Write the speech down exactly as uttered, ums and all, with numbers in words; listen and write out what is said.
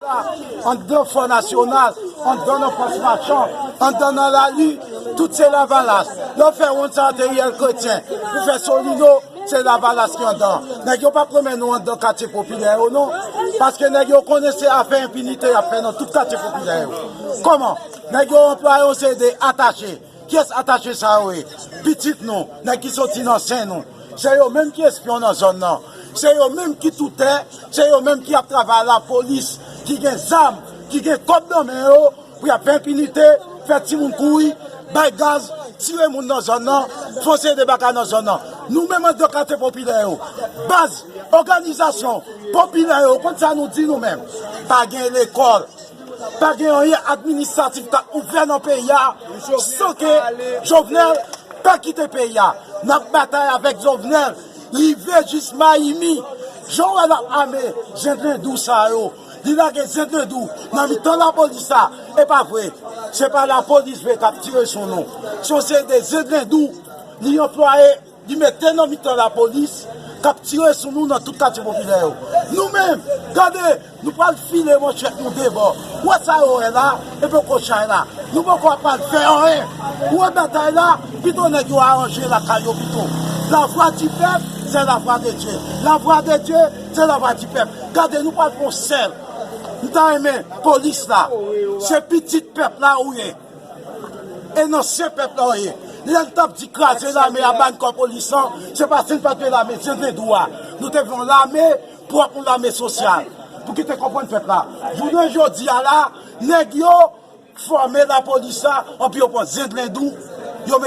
Anndan Fò Nasyonal, anndan nan Fòs Machan, anndan nan Lali, tout se Lavalas. Lè w fè wonn sa a te Riyèl Kretyen, ou fè Solino, se Lavalas ki anndan. Nèg yo p ap renmen nou anndan katye popilè yo non. Paske nèg yo konnen se afè enpinite y ap fè nan tout katye popilè yo. Kòman? Nèg yo anplwaye yon seri de atache. Kiyès atache sa yo ye? Pitit nou, nèg ki soti nan sen nou. Se yo menm ki espyon nan zòn nan. Se yo menm ki toutè, se yo menm ki ap travay lapolis, ki gen zam, ki gen kòb nan men yo, pou y ap fè enpinite, fè timoun kouri, bay gaz, tire moun nan zòn nan, fè yon seri de bagay nan zòn nan. Nou menm anndan katye popilè yo, baz, òganizasyon popilè yo, konn sa nou di nou menm? Pa gen lekòl, pa gen anyen administratif k ap ouvè nan peyi a, san ke Jovenel pa kite peyi a. N ap batay avèk Jovenel, rive jis Mayimi. Jan w wè l ap ame zendlendou sa yo, li lage zendlendou nan mitan lapolis la. E pa vre, se pa lapolis vre k ap tire sou nou. Se yon seri de zendlendou li anplwaye, li mete nan mitan lapolis k ap tire sou nou nan tout katye popilè yo. Nou menm, gade, nou pral file manchèt nou de bò. Ou wè sa yo wè la, e poko chay la. Nou poko ap pral fè anyen. Ou wè batay la, pito nèg yo aranje lakay yo pito. La voix du peuple, c'est la voix de Dieu. La voix de Dieu, c'est la voix du peuple. Gade, nou pral fè yon sèl. M ta renmen polis la. Se pitit pèp la ou ye. E nan se pèp la w ye. Lè n t ap di kraze lame a, ban kò polis lan, se paske n pa t vle lame zendlendou a. Nou te vle yon lame pwòp, yon lame sosyal. Pou ki te konprann pèp la. Jounen jodi a la, nèg yo fòme lapolis la, anpi yo pran zendlendou, yo mete